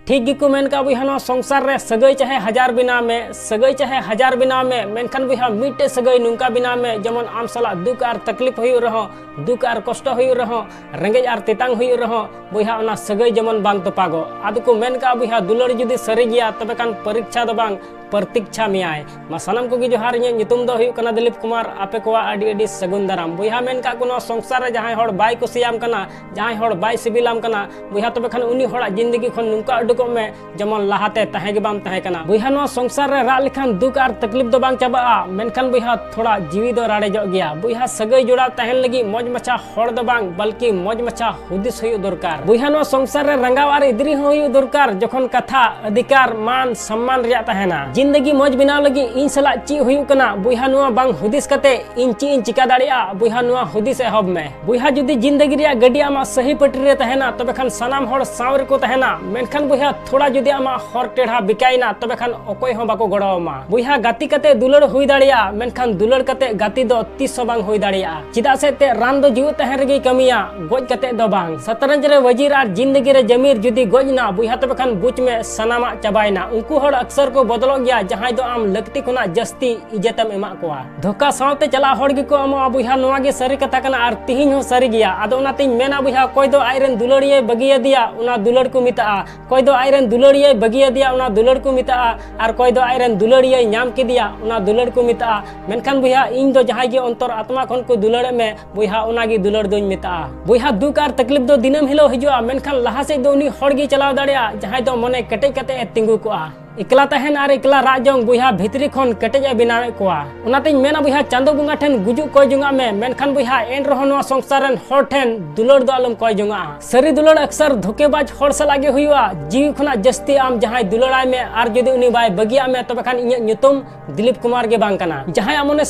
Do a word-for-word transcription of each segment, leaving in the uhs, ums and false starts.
ᱴᱷᱤᱠ ᱜᱮᱠᱚ ᱢᱮᱱ ᱠᱟᱜᱼᱟ ᱵᱚᱭᱦᱟ, ᱱᱚᱣᱟ ᱥᱚᱝᱥᱟᱨ ᱨᱮ ᱥᱟᱹᱜᱟᱹᱭ ᱪᱟᱦᱮ ᱦᱟᱡᱟᱨ ᱵᱮᱱᱟᱣ ᱢᱮ, ᱥᱟᱹᱜᱟᱹᱭ ᱪᱟᱦᱮ ᱦᱟᱡᱟᱨ ᱵᱮᱱᱟᱣ ᱢᱮ, ᱢᱮᱱᱠᱷᱟᱱ ᱵᱚᱭᱦᱟ ᱢᱤᱫᱴᱮᱡ ᱥᱟᱹᱜᱟᱹᱭ ᱱᱚᱝᱠᱟ ᱵᱮᱱᱟᱣ ᱢᱮ ᱡᱮᱢᱚᱱ ᱟᱢ ᱥᱟᱞᱟᱜ ᱫᱩᱠ ᱟᱨ ᱛᱟᱠᱞᱤᱯ ᱦᱩᱭᱩᱜ ᱨᱮᱦᱚᱸ, ᱫᱩᱠ ᱟᱨ ᱠᱚᱥᱴᱚ ᱦᱩᱭᱩᱜ ᱨᱮᱦᱚᱸ, ᱨᱮᱸᱜᱮᱡ ᱟᱨ ᱛᱮᱛᱟᱝ ᱦᱩᱭᱩᱜ ᱨᱮᱦᱚᱸ, ᱵᱚᱭᱦᱟ ᱚᱱᱟ ᱥᱟᱹᱜᱟᱹᱭ ᱡᱮᱢᱚᱱ ᱵᱟᱝ ᱛᱚᱯᱟᱜᱚᱜ᱾ ᱟᱫᱚ ᱠᱚ ᱢᱮᱱ ᱠᱟᱜᱼᱟ ᱵᱚᱭᱦᱟ, ᱫᱩᱞᱟᱹᱲ ᱡᱩᱫᱤ ᱥᱟᱹᱨᱤ ᱜᱮᱭᱟ ᱛᱚᱵᱮ ᱠᱷᱟᱱ ᱯᱚᱨᱤᱠᱪᱷᱟ ᱫᱚ ᱵᱟᱝ, ᱯᱨᱚᱛᱤᱠᱪᱷᱟ ᱢᱮᱭᱟᱭ᱾ ᱢᱟ ᱥᱟᱱᱟᱢ ᱠᱚᱜᱮ ᱡᱚᱦᱟᱨ, ᱤᱧᱟᱹᱜ ᱧᱩᱛᱩᱢ ᱫᱚ ᱦᱩᱭᱩᱜ ᱠᱟᱱᱟ ᱫᱤᱞᱤᱯ ᱠᱩᱢᱟᱨ᱾ ᱟᱯᱮ ᱠᱚᱣᱟᱜ ᱟᱹᱰᱤ ᱟᱹᱰᱤ ᱥᱟᱹᱜᱩᱱ ᱫᱟᱨᱟᱢ᱾ ᱵᱚᱭᱦᱟ ᱢᱮᱱ ᱠᱟᱜ ᱠᱚ, ᱱᱚᱣᱟ ᱥᱚᱝᱥᱟᱨ ᱨᱮ ᱡᱟᱦᱟᱸᱭ ᱦᱚᱲ ᱵᱟᱭ ᱠᱩᱥᱤᱭᱟᱢ ᱠᱟᱱᱟ, ᱡᱟᱦᱟᱸᱭ ᱦᱚᱲ ᱵᱟᱭ ᱥᱤᱵᱤᱞᱟᱢ ᱠᱟᱱᱟ, ᱵᱚᱭᱦᱟ ᱛᱚᱵᱮ ᱠᱷᱟᱱ ᱩᱱᱤ ᱦᱚᱲᱟᱜ ᱡᱤᱱᱫᱮᱜᱤ ᱠᱷᱚᱱ ᱱᱚᱝᱠᱟ ᱩᱰᱩᱠᱚᱜ ᱢᱮ ᱡᱮᱢᱚᱱ ᱞᱟᱦᱟᱛᱮ ᱛᱟᱦᱮᱸ ᱜᱮ ᱵᱟᱢ ᱛᱟᱦᱮᱸ ᱠᱟᱱᱟ᱾ ᱵᱚᱭᱦᱟ ᱱᱚᱣᱟ ᱥᱚᱝᱥᱟᱨ ᱨᱮ ᱨᱟᱜ ᱞᱮᱠᱷᱟᱱ ᱫᱩᱠ ᱟᱨ ᱛᱟᱠᱞᱤᱯ ᱫᱚ ᱵᱟᱝ ᱪᱟᱵᱟᱜᱼᱟ, ᱢᱮᱱᱠᱷᱟᱱ ᱵᱚᱭᱦᱟ ᱛᱷᱚᱲᱟ ᱡᱤᱣᱤ ᱫᱚ ᱨᱟᱲᱮᱡᱚᱜ ᱜᱮᱭᱟ᱾ ᱵᱚᱭᱦᱟ ᱥᱟᱹᱜᱟᱹᱭ ᱡᱚᱲᱟᱣ ᱛᱟᱦᱮᱱ ᱞᱟᱹᱜᱤᱫ ᱢᱚᱡᱽ ᱢᱟᱪᱷᱟ ᱦᱚᱲ ᱫᱚ ᱵᱟᱝ ᱵᱚᱞᱠᱤ ᱢᱚᱡᱽ ᱢᱟᱪᱷᱟ ᱦᱩᱫᱤᱥ ᱦᱩᱭᱩᱜ ᱫᱚᱨᱠᱟᱨ᱾ ᱵᱚᱭᱦᱟ ᱱᱚᱣᱟ ᱥᱚᱝᱥᱟᱨ ᱨᱮ ᱨᱟᱸᱜᱟᱣ ᱟᱨ ᱤᱫᱨᱤ ᱦᱚᱸ ᱦᱩᱭᱩᱜ ᱫᱚᱨᱠᱟᱨ ᱡᱚᱠᱷᱚᱱ ᱠᱟᱛᱷᱟ ᱚᱫᱷᱤᱠᱟᱨ ᱢᱟᱱ ᱥᱚᱢᱢᱟᱱ ᱨᱮᱭᱟᱜ ᱛᱟᱦᱮᱱᱟ᱾ ᱡᱤᱱᱫᱮᱜᱤ ᱢᱚᱡᱽ ᱵᱮᱱᱟᱣ ᱞᱟᱹᱜᱤᱫ ᱤᱧ ᱥᱟᱞᱟᱜ ᱪᱮᱫ ᱦᱩᱭᱩᱜ ᱠᱟᱱᱟ ᱵᱚᱭᱦᱟ ᱱᱚᱣᱟ ᱵᱟᱝ ᱦᱩᱫᱤᱥ ᱠᱟᱛᱮ ᱤᱧ ᱪᱮᱫ ᱤᱧ ᱪᱤᱠᱟ ᱫᱟᱲᱮᱭᱟᱜᱼᱟ, ᱵᱚᱭᱦᱟ ᱱᱚᱣᱟ ᱦᱩᱫᱤᱥ ᱮᱦᱚᱵ ᱢᱮ᱾ ᱵᱚᱭᱦᱟ ᱡᱩᱫᱤ ᱡᱤᱱᱫᱮᱜᱤ ᱨᱮᱭᱟᱜ ᱜᱟᱹᱰᱤ ᱟᱢᱟᱜ ᱥᱟᱹᱦᱤ ᱯᱟᱹᱴᱨᱤ ᱨᱮ ᱛᱟᱦᱮᱱᱟ ᱛᱚᱵᱮ ᱠᱷᱟᱱ ᱥᱟᱱᱟᱢ ᱦᱚᱲ ᱥᱟᱶ ᱨᱮᱠᱚ ᱛᱟᱦᱮᱱᱟ, ᱢᱮᱱᱠᱷᱟᱱ ᱵᱚᱭᱦᱟ ᱛᱷᱚᱲᱟ ᱡᱩᱫᱤ ᱟᱢᱟᱜ ᱦᱚᱨ ᱴᱮᱲᱦᱟ ᱵᱮᱠᱟᱭᱮᱱᱟ ᱛᱚᱵᱮ ᱠᱷᱟᱱ ᱚᱠᱚᱭ ᱦᱚᱸ ᱵᱟᱠᱚ ᱜᱚᱲᱚ ᱟᱢᱟ᱾ ᱵᱚᱭᱦᱟ ᱜᱟᱛᱮ ᱠᱟᱛᱮ ᱫᱩᱞᱟᱹᱲ ᱦᱩᱭ ᱫᱟᱲᱮᱭᱟᱜᱼᱟ, ᱢᱮᱱᱠᱷᱟᱱ ᱫᱩᱞᱟᱹᱲ ᱠᱟᱛᱮ ᱜᱟᱛᱮ ᱫᱚ ᱛᱤᱥ ᱦᱚᱸ ᱵᱟᱝ ᱦᱩᱭ ᱫᱟᱲᱮᱭᱟᱜᱼᱟ᱾ ᱪᱮᱫᱟᱜ ᱥᱮ ᱛᱮ ᱨᱟᱱ ᱫᱚ ᱡᱤᱣᱮᱫ ᱛᱟᱦᱮᱱ ᱨᱮᱜᱮᱭ ᱠᱟᱹᱢᱤᱭᱟ, ᱜᱚᱡ ᱠᱟᱛᱮ ᱫᱚ ᱵᱟᱝ᱾ ᱥᱟᱛᱨᱟᱸᱡᱽ ᱨᱮ ᱣᱟᱡᱤᱨ ᱟᱨ ᱡᱤᱱᱫᱮᱜᱤ ᱨᱮ ᱡᱟᱢᱤᱨ ᱡᱩᱫᱤ ᱜᱚᱡ ᱮᱱᱟ ᱵᱚᱭᱦᱟ ᱛᱚᱵᱮ ᱠᱷᱟᱱ ᱵᱩᱡᱽ ᱢᱮ ᱥᱟᱱᱟᱢᱟᱜ ᱪᱟᱵᱟᱭᱮᱱᱟ᱾ ᱩᱱᱠᱩ ᱦᱚᱲ ᱟᱠᱥᱟᱨ ᱠᱚ ᱵᱚᱫᱚᱞᱚᱜ ᱜᱮᱭᱟ ᱡᱟᱦᱟᱸᱭ ᱫᱚ ᱟᱢ ᱞᱟᱹᱠᱛᱤ ᱠᱷᱚᱱᱟᱜ ᱡᱟᱹᱥᱛᱤ ᱤᱡᱽᱡᱚᱛᱮᱢ ᱮᱢᱟᱜ ᱠᱚᱣᱟ᱾ ᱫᱷᱳᱠᱟ ᱥᱟᱶᱛᱮ ᱪᱟᱞᱟᱜ ᱦᱚᱲ ᱜᱮᱠᱚ ᱟᱢᱚᱜᱼᱟ ᱵᱚᱭᱦᱟ, ᱱᱚᱣᱟ ᱜᱮ ᱥᱟᱹᱨᱤ ᱠᱟᱛᱷᱟ ᱠᱟᱱᱟ ᱟᱨ ᱛᱤᱦᱤᱧ ᱦᱚᱸ ᱥᱟᱹᱨᱤ ᱜᱮᱭᱟ᱾ ᱟᱫᱚ ᱚᱱᱟᱛᱤᱧ ᱢᱮᱱᱟ ᱵᱚᱭᱦᱟ, ᱚᱠᱚᱭ ᱫᱚ ᱟᱡᱨᱮᱱ ᱫᱩᱞᱟᱹᱲᱤᱭᱟᱹᱭ ᱵᱟᱹᱜᱤᱭᱟᱫᱮᱭᱟ ᱚᱱᱟ ᱫᱩᱞᱟᱹᱲ ᱠᱚ ᱢᱮᱛᱟᱜᱼᱟ, ᱚᱠᱚᱭ ᱫᱚ ᱟᱡᱨᱮᱱ ᱫᱩᱞᱟᱹᱲᱤᱭᱟᱹᱭ ᱵᱟᱹᱜᱤᱭᱟᱫᱮᱭᱟ ᱚᱱᱟ ᱫᱩᱞᱟᱹᱲ ᱠᱚ ᱢᱮᱛᱟᱜᱼᱟ, ᱟᱨ ᱚᱠᱚᱭ ᱫᱚ ᱟᱡᱨᱮᱱ ᱫᱩᱞᱟᱹᱲᱤᱭᱟᱹᱭ ᱧᱟᱢ ᱠᱮᱫᱮᱭᱟ ᱚᱱᱟ ᱫᱩᱞᱟᱹᱲ ᱠᱚ ᱢᱮᱛᱟᱜᱼᱟ᱾ ᱢᱮᱱᱠᱷᱟᱱ ᱵᱚᱭᱦᱟ ᱤᱧ ᱫᱚ ᱡᱟᱦᱟᱸᱭ ᱜᱮ ᱚᱱᱛᱚᱨ ᱟᱛᱢᱟ ᱠᱷᱚᱱ ᱠᱚ ᱫᱩᱞᱟᱹᱲᱮᱫ ᱢᱮ ᱵᱚᱭᱦᱟ, ᱚᱱᱟᱜᱮ ᱫᱩᱞᱟᱹᱲ ᱫᱚᱧ ᱢᱮᱛᱟᱜᱼᱟ᱾ ᱵᱚᱭᱦᱟ ᱫᱩᱠ ᱟᱨ ᱛᱟᱠᱞᱤᱯ ᱫᱚ ᱫᱤᱱᱟᱹᱢ ᱦᱤᱞᱳᱜ ᱦᱤᱡᱩᱜᱼᱟ, ᱢᱮᱱᱠᱷᱟᱱ ᱞᱟᱦᱟ ᱥᱮᱫ ᱫᱚ ᱩᱱᱤ ᱦᱚᱲ ᱜᱮ ᱪᱟᱞᱟᱣ ᱫᱟᱲᱮᱭᱟᱜᱼᱟ ᱡᱟᱦᱟᱸᱭ ᱫᱚ ᱢᱚᱱᱮ ᱠᱮᱴᱮᱡ ᱠᱟᱛᱮ ᱮ ᱛᱤᱸᱜᱩ ᱠᱚᱜᱼᱟ᱾ ᱮᱠᱞᱟ ᱛᱟᱦᱮᱱ ᱟᱨ ᱮᱠᱞᱟ ᱨᱟᱜ ᱡᱚᱝ ᱵᱚᱭᱦᱟ ᱵᱷᱤᱛᱨᱤ ᱠᱷᱚᱱ ᱠᱮᱴᱮᱡ ᱮ ᱵᱮᱱᱟᱣᱮᱫ ᱠᱚᱣᱟ᱾ ᱚᱱᱟᱛᱮᱧ ᱢᱮᱱᱟ ᱵᱚᱭᱦᱟ, ᱪᱟᱸᱫᱚ ᱵᱚᱸᱜᱟ ᱴᱷᱮᱱ ᱜᱩᱡᱩᱜ ᱠᱚᱭ ᱡᱚᱝᱟᱜ ᱢᱮ, ᱢᱮᱱᱠᱷᱟᱱ ᱵᱚᱭᱦᱟ ᱮᱱ ᱨᱮᱦᱚᱸ ᱱᱚᱣᱟ ᱥᱚᱝᱥᱟᱨ ᱨᱮᱱ ᱦᱚᱲ ᱴᱷᱮᱱ ᱫᱩᱞᱟᱹᱲ ᱫᱚ ᱟᱞᱚᱢ ᱠᱚᱭ ᱡᱚᱝᱟᱜᱼᱟ᱾ ᱥᱟᱹᱨᱤ ᱫᱩᱞᱟᱹᱲ ᱟᱠᱥᱟᱨ ᱫᱷᱳᱠᱮᱵᱟᱡᱽ ᱦᱚᱲ ᱥᱟᱞᱟᱜ ᱜᱮ ᱦᱩᱭᱩᱜᱼᱟ᱾ ᱡᱤᱣᱤ ᱠᱷᱚᱱᱟᱜ ᱡᱟᱹᱥᱛᱤ ᱟᱢ ᱡᱟᱦᱟᱸᱭ ᱫᱩᱞᱟᱹᱲᱟᱭ ᱢᱮ ᱟᱨ ᱡᱩᱫᱤ ᱩᱱᱤ ᱵᱟᱭ ᱵᱟᱹᱜᱤᱭᱟᱜ ᱢᱮ ᱛᱚᱵᱮ ᱠᱷᱟᱱ ᱤᱧᱟᱹᱜ ᱧᱩᱛᱩᱢ ᱫᱤᱞᱤᱯ ᱠᱩᱢᱟᱨ ᱜᱮ ᱵᱟᱝ ᱠᱟᱱᱟ᱾ ᱡᱟᱦᱟᱸᱭᱟᱜ ᱢᱚᱱᱮ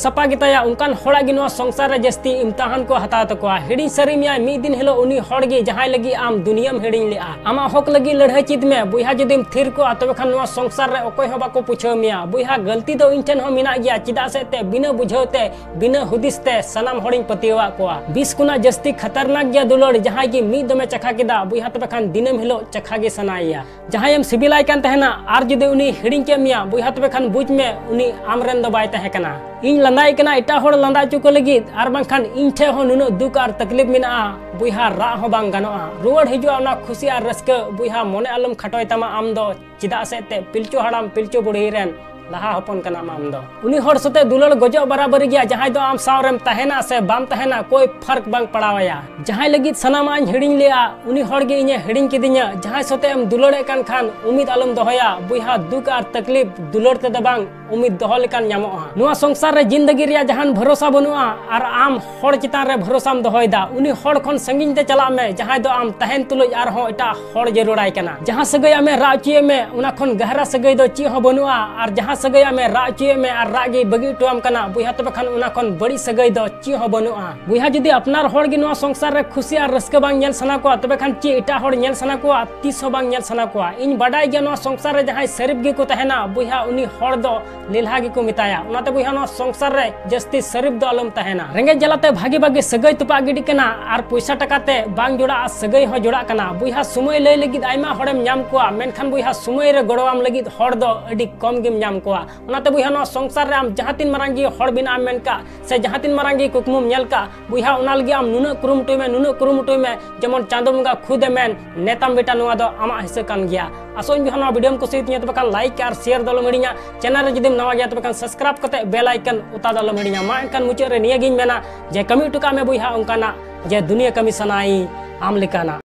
ᱥᱟᱯᱟ ᱜᱮᱛᱟᱭᱟ ᱚᱱᱠᱟᱱ ᱦᱚᱲᱟᱜ ᱜᱮ ᱱᱚᱣᱟ ᱥᱚᱝᱥᱟᱨ ᱨᱮ ᱡᱟᱹᱥᱛᱤ ᱤᱢᱛᱟᱦᱟᱱ ᱠᱚ ᱦᱟᱛᱟᱣ ᱛᱟᱠᱚᱣᱟ᱾ ᱦᱤᱲᱤᱧ ᱥᱟᱹᱨᱤ ᱢᱮᱭᱟᱭ ᱢᱤᱫ ᱫᱤᱱ ᱦᱤᱞᱳᱜ ᱩᱱᱤ ᱦᱚᱲ ᱜᱮ ᱡᱟᱦᱟᱸᱭ ᱞᱟᱹᱜᱤᱫ ᱟᱢ ᱫᱩᱱᱤᱭᱟᱹᱢ ᱦᱤᱲᱤᱧ ᱞᱮᱜᱼᱟ᱾ ᱟᱢᱟᱜ ᱦᱚᱠ ᱞᱟᱹᱜᱤᱫ ᱞᱟᱹᱲᱦᱟᱹᱭ ᱪᱮᱫ ᱢᱮ ᱵᱚᱭᱦᱟ, ᱡᱩᱫᱤᱢ ᱛᱷᱤᱨ ᱠᱚᱜᱼᱟ ᱛᱚᱵᱮ ᱠᱷᱟᱱ ᱱᱚᱣᱟ ᱥᱚᱝᱥᱟᱨ ᱥᱚᱝᱥᱟᱨ ᱨᱮ ᱚᱠᱚᱭ ᱦᱚᱸ ᱵᱟᱠᱚ ᱯᱩᱪᱷᱟᱹᱣ ᱢᱮᱭᱟ᱾ ᱵᱚᱭᱦᱟ, ᱜᱟᱹᱞᱛᱤ ᱫᱚ ᱤᱧ ᱴᱷᱮᱱ ᱦᱚᱸ ᱢᱮᱱᱟᱜ ᱜᱮᱭᱟ, ᱪᱮᱫᱟᱜ ᱥᱮ ᱛᱮ ᱵᱤᱱᱟᱹ ᱵᱩᱡᱷᱟᱹᱣ ᱛᱮ, ᱵᱤᱱᱟᱹ ᱦᱩᱫᱤᱥ ᱛᱮ ᱥᱟᱱᱟᱢ ᱦᱚᱲᱤᱧ ᱯᱟᱹᱛᱭᱟᱹᱣᱟᱜ ᱠᱚᱣᱟ᱾ ᱵᱤᱥ ᱠᱷᱚᱱᱟᱜ ᱡᱟᱹᱥᱛᱤ ᱠᱷᱟᱛᱟᱨᱱᱟᱠ ᱜᱮᱭᱟ ᱫᱩᱞᱟᱹᱲ, ᱡᱟᱦᱟᱸᱭ ᱜᱮ ᱢᱤᱫ ᱫᱚᱢᱮ ᱪᱟᱠᱷᱟ ᱠᱮᱫᱟ, ᱵᱚᱭᱦᱟ, ᱛᱚᱵᱮ ᱠᱷᱟᱱ ᱫᱤᱱᱟᱹᱢ ᱦᱤᱞᱳᱜ ᱪᱟᱠᱷᱟ ᱜᱮ ᱥᱟᱱᱟᱭᱮᱭᱟ᱾ ᱡᱟᱦᱟᱸᱭᱮᱢ ᱥᱤᱵᱤᱞᱟᱭ ᱠᱟᱱ ᱛᱟᱦᱮᱱᱟ, ᱟᱨ ᱡᱩᱫᱤ ᱩᱱᱤ ᱦᱤᱲᱤᱧ ᱠᱮᱫ ᱢᱮᱭᱟ, ᱵᱚᱭᱦᱟ, ᱛᱚᱵᱮ ᱠᱷᱟᱱ ᱵᱩᱡᱽ ᱢᱮ, ᱩᱱᱤ ᱟᱢᱨᱮᱱ ᱫᱚ ᱵᱟᱭ ᱛᱟᱦᱮᱸ ᱠᱟᱱᱟ᱾ ᱤᱧ ᱞᱟᱸᱫᱟᱭᱮ ᱠᱟᱱᱟ ᱮᱴᱟᱜ ᱦᱚᱲ ᱞᱟᱸᱫᱟ ᱦᱚᱪᱚ ᱠᱚ ᱞᱟᱹᱜᱤᱫ, ᱟᱨ ᱵᱟᱝᱠᱷᱟᱱ ᱤᱧ ᱴᱷᱮᱱ ᱦᱚᱸ ᱱᱩᱱᱟᱹᱜ ᱫᱩᱠ ᱟᱨ ᱛᱟᱠᱞᱤᱯ ᱢᱮᱱᱟᱜᱼᱟ, ᱵᱚᱭᱦᱟ, ᱨᱟᱜ ᱦᱚᱸ ᱵᱟᱝ ᱜᱟᱱᱚᱜᱼᱟ᱾ ᱨᱩᱣᱟᱹᱲ ᱦᱤᱡᱩᱜᱼᱟ ᱚᱱᱟ ᱠᱷᱩᱥᱤ ᱟᱨ ᱨᱟᱹᱥᱠᱟᱹ, ᱵᱚᱭᱦᱟ, ᱢᱚᱱᱮ ᱟᱞᱚᱢ ᱠᱷᱟᱴᱚᱭ ᱛᱟᱢᱟ ᱟᱢ ᱫᱚ᱾ ᱪᱮᱫᱟᱜ ᱥᱮ ᱛᱮ ᱯᱤᱞᱪᱩ ᱦᱟᱲᱟᱢ ᱯᱤᱞᱪᱩ ᱵᱩᱲᱦᱤ ᱨᱮᱱ ᱞᱟᱦᱟ ᱦᱚᱯᱚᱱ ᱠᱟᱱᱟᱢ ᱟᱢ ᱫᱚ᱾ ᱩᱱᱤ ᱦᱚᱲ ᱥᱟᱛᱮ ᱫᱩᱞᱟᱹᱲ ᱜᱚᱡᱚᱜ ᱵᱟᱨᱟᱵᱟᱹᱨᱤ ᱜᱮᱭᱟ, ᱡᱟᱦᱟᱸᱭ ᱫᱚ ᱟᱢ ᱥᱟᱶ ᱨᱮᱢ ᱛᱟᱦᱮᱱᱟ ᱥᱮ ᱵᱟᱢ ᱛᱟᱦᱮᱱᱟ, ᱠᱳᱭ ᱯᱷᱟᱨᱠ ᱵᱟᱝ ᱯᱟᱲᱟᱣ ᱟᱭᱟ᱾ ᱡᱟᱦᱟᱸᱭ ᱞᱟᱹᱜᱤᱫ ᱥᱟᱱᱟᱢᱟᱜ ᱤᱧ ᱦᱤᱲᱤᱧ ᱞᱮᱜᱼᱟ, ᱩᱱᱤ ᱦᱚᱲ ᱜᱮ ᱤᱧᱮ ᱦᱤᱲᱤᱧ ᱠᱤᱫᱤᱧᱟ᱾ ᱡᱟᱦᱟᱸᱭ ᱥᱟᱛᱮ ᱮᱢ ᱫᱩᱞᱟᱹᱲᱮᱫ ᱠᱟᱱ ᱠᱷᱟᱱ, ᱩᱢᱤᱫ ᱟᱞᱚᱢ ᱫᱚᱦᱚᱭᱟ ᱵᱚᱭᱦᱟ, ᱫᱩᱠ ᱟᱨ ᱛᱟᱠᱞᱤᱯ ᱫᱩᱞᱟᱹᱲ ᱛᱮᱫᱚ ᱵᱟᱝ, ᱩᱢᱤᱫ ᱫᱚᱦᱚ ᱞᱮᱠᱟᱱ ᱧᱟᱢᱚᱜᱼᱟ᱾ ᱱᱚᱣᱟ ᱥᱚᱝᱥᱟᱨ ᱨᱮ ᱡᱤᱱᱫᱟᱹᱜᱤ ᱨᱮᱭᱟᱜ ᱡᱟᱦᱟᱱ ᱵᱷᱚᱨᱚᱥᱟ ᱵᱟᱹᱱᱩᱜᱼᱟ, ᱟᱨ ᱟᱢ ᱦᱚᱲ ᱪᱮᱛᱟᱱ ᱨᱮ ᱵᱷᱚᱨᱚᱥᱟᱢ ᱫᱚᱦᱚᱭᱮᱫᱟ, ᱩᱱᱤ ᱦᱚᱲ ᱠᱷᱚᱱ ᱥᱟᱺᱜᱤᱧ ᱛᱮ ᱪᱟᱞᱟᱜ ᱢᱮ, ᱡᱟᱦᱟᱸᱭ ᱫᱚ ᱟᱢ ᱛᱟᱦᱮᱱ ᱛᱩᱞᱩᱡ ᱟᱨᱦᱚᱸ ᱮᱴᱟᱜ ᱦᱚᱲ ᱡᱟᱹᱨᱩᱲᱟᱭ ᱠᱟᱱᱟ᱾ ᱡᱟᱦᱟᱸ ᱥᱟᱹᱜᱟᱹᱭ ᱟᱢᱮ ᱨᱟᱜ ᱦᱚᱪᱚᱭᱮᱫ ᱢᱮ, ᱚᱱᱟ ᱠᱷᱚᱱ ᱜᱟᱦᱨᱟ ᱥᱟᱹᱜᱟᱹᱭ ᱫᱚ ᱪᱮᱫ ᱦᱚᱸ ᱵᱟᱹᱱᱩᱜᱼᱟ᱾ ᱟᱨ ᱡᱟᱦᱟᱸ ᱥᱟᱹᱜᱟᱹᱭ ᱟᱢᱮ ᱨᱟᱜ ᱦᱚᱪᱚᱭᱮᱫ ᱢᱮ ᱟᱨ ᱨᱟᱜ ᱜᱮ ᱵᱟᱹᱜᱤ ᱦᱚᱴᱚᱣᱟᱢ ᱠᱟᱱᱟ, ᱵᱚᱭᱦᱟ, ᱛᱚᱵᱮ ᱠᱷᱟᱱ ᱚᱱᱟ ᱠᱷᱚᱱ ᱵᱟᱹᱲᱤᱡ ᱥᱟᱹᱜᱟᱹᱭ ᱫᱚ ᱪᱮᱫ ᱦᱚᱸ ᱵᱟᱹᱱᱩᱜᱼᱟ᱾ ᱵᱚᱭᱦᱟ, ᱡᱩᱫᱤ ᱟᱯᱱᱟᱨ ᱦᱚᱲ ᱜᱮ ᱱᱚᱣᱟ ᱥᱚᱝᱥᱟᱨ ᱨᱮ ᱠᱷᱩᱥᱤ ᱟᱨ ᱨᱟᱹᱥᱠᱟᱹ ᱵᱟᱝ ᱧᱮᱞ ᱥᱟᱱᱟ ᱠᱚᱣᱟ, ᱛᱚᱵᱮ ᱠᱷᱟᱱ ᱪᱮᱫ ᱮᱴᱟᱜ ᱦᱚᱲ ᱧᱮᱞ ᱥᱟᱱᱟ ᱠᱚᱣᱟ? ᱛᱤᱥ ᱦᱚᱸ ᱵᱟᱝ ᱧᱮᱞ ᱥᱟᱱᱟ ᱠᱚᱣᱟ᱾ ᱤᱧ ᱵᱟᱰᱟᱭ ᱜᱮᱭᱟ, ᱱᱚᱣᱟ ᱥᱚᱝᱥᱟᱨ ᱨᱮ ᱡᱟᱦᱟᱸᱭ ᱥᱟᱹᱨᱤᱯ ᱜᱮᱠᱚ ᱛᱟᱦᱮᱱᱟ, ᱵᱚᱭᱦᱟ, ᱩᱱᱤ ᱦᱚᱲ ᱫᱚ ᱞᱮᱞᱦᱟ ᱜᱮᱠᱚ ᱢᱮᱛᱟᱭᱟ᱾ ᱚᱱᱟᱛᱮ ᱵᱚᱭᱦᱟ, ᱱᱚᱣᱟ ᱥᱚᱝᱥᱟᱨ ᱨᱮ ᱡᱟᱹᱥᱛᱤ ᱥᱟᱹᱨᱤᱯ ᱫᱚ ᱟᱞᱚᱢ ᱛᱟᱦᱮᱱᱟ᱾ ᱨᱮᱸᱜᱮᱡ ᱡᱟᱞᱟᱛᱮ ᱵᱷᱟᱜᱤ ᱵᱷᱟᱜᱤ ᱥᱟᱹᱜᱟᱹᱭ ᱛᱚᱯᱟᱜ ᱜᱤᱰᱤᱜ ᱠᱟᱱᱟ, ᱟᱨ ᱯᱚᱭᱥᱟ ᱴᱟᱠᱟ ᱛᱮ ᱵᱟᱝ ᱡᱚᱲᱟᱜᱼᱟ, ᱥᱟᱹᱜᱟᱹᱭ ᱦᱚᱸ ᱡᱚᱲᱟᱜ ᱠᱟᱱᱟ᱾ ᱵᱚᱭᱦᱟ, ᱥᱚᱢᱚᱭ ᱞᱟᱹᱭ ᱞᱟᱹᱜᱤᱫ ᱟᱭᱢᱟ ᱦᱚᱲᱮᱢ ᱧᱟᱢ ᱠᱚᱣᱟ, ᱢᱮᱱᱠᱷᱟᱱ ᱵᱚᱭᱦᱟ, ᱥᱚᱢᱚᱭ ᱨᱮ ᱜᱚᱲᱚᱣᱟᱢ ᱞᱟᱹᱜᱤᱫ ᱦᱚᱲ ᱫᱚ ᱟᱹᱰᱤ ᱠᱚᱢ ᱜᱮᱢ ᱧᱟᱢ ᱠᱚᱣᱟ᱾ ᱚᱱᱟᱛᱮ ᱵᱚᱭᱦᱟ, ᱱᱚᱣᱟ ᱥᱚᱝᱥᱟᱨ ᱨᱮ ᱟᱢ ᱡᱟᱦᱟᱸ ᱛᱤᱱ ᱢᱟᱨᱟᱝ ᱜᱮ ᱦᱚᱲ ᱵᱮᱱᱟᱜ ᱮᱢ ᱢᱮᱱ ᱠᱟᱜ, ᱥᱮ ᱡᱟᱦᱟᱸ ᱛᱤᱱ ᱢᱟᱨᱟᱝ ᱜᱮ ᱠᱩᱠᱢᱩᱢ ᱧᱮᱞ ᱠᱟᱜ, ᱵᱚᱭᱦᱟ, ᱚᱱᱟ ᱞᱟᱹᱜᱤᱫ ᱟᱢ ᱱᱩᱱᱟᱹᱜ ᱠᱩᱨᱩᱢᱩᱴᱩᱭ ᱢᱮ, ᱱᱩᱱᱟᱹᱜ ᱠᱩᱨᱩᱢᱩᱴᱩᱭ ᱢᱮ, ᱡᱮᱢᱚᱱ ᱪᱟᱸᱫᱚ ᱵᱚᱸᱜᱟ ᱠᱷᱩᱫ ᱮ ᱢᱮᱱ, ᱱᱮᱛᱟᱢ ᱵᱮᱴᱟ, ᱱᱚᱣᱟ ᱫᱚ ᱟᱢᱟᱜ ᱦᱤᱥᱟᱹ ᱠᱟᱱ ᱜᱮᱭᱟ᱾ ᱟᱥᱚᱜ ᱟᱹᱧ ᱵᱚᱭᱦᱟ, ᱱᱚᱣᱟ ᱵᱷᱤᱰᱤᱭᱳᱢ ᱠᱩᱥᱤᱭᱟᱛᱤᱧᱟ, ᱛᱚᱵᱮ ᱠᱷᱟᱱ ᱞᱟᱭᱤᱠ ᱟᱨ ᱥᱮᱭᱟᱨ ᱫᱚ ᱟᱞᱚᱢ ᱦᱤᱲᱤᱧᱟ᱾ ᱪᱮᱱᱮᱞ ᱨᱮ ᱡᱩᱫᱤᱢ ᱱᱟᱣᱟ ᱜᱮᱭᱟ, ᱛᱚᱵᱮ ᱠᱷᱟᱱ ᱥᱟᱵᱥᱠᱨᱟᱭᱤᱵ ᱠᱟᱛᱮ ᱵᱮᱞ ᱟᱭᱠᱚᱱ ᱚᱛᱟ ᱫᱚ ᱟᱞᱚᱢ ᱦᱤᱲᱤᱧᱟ᱾ ᱢᱟ ᱮᱱᱠᱷᱟᱱ ᱢᱩᱪᱟᱹᱫ ᱨᱮ ᱱᱤᱭᱟᱹ ᱜᱤᱧ ᱢᱮᱱᱟ ᱡᱮ ᱠᱟᱹᱢᱤ ᱦᱚᱴᱚ ᱠᱟᱜ ᱢᱮ ᱵᱚᱭᱦᱟ ᱚᱱᱠᱟᱱᱟᱜ, ᱡᱮ ᱫᱩᱱᱤᱭᱟᱹ ᱠᱟᱹᱢᱤ ᱥᱟᱱᱟᱭ ᱟᱢ ᱞᱮᱠᱟᱱᱟᱜ᱾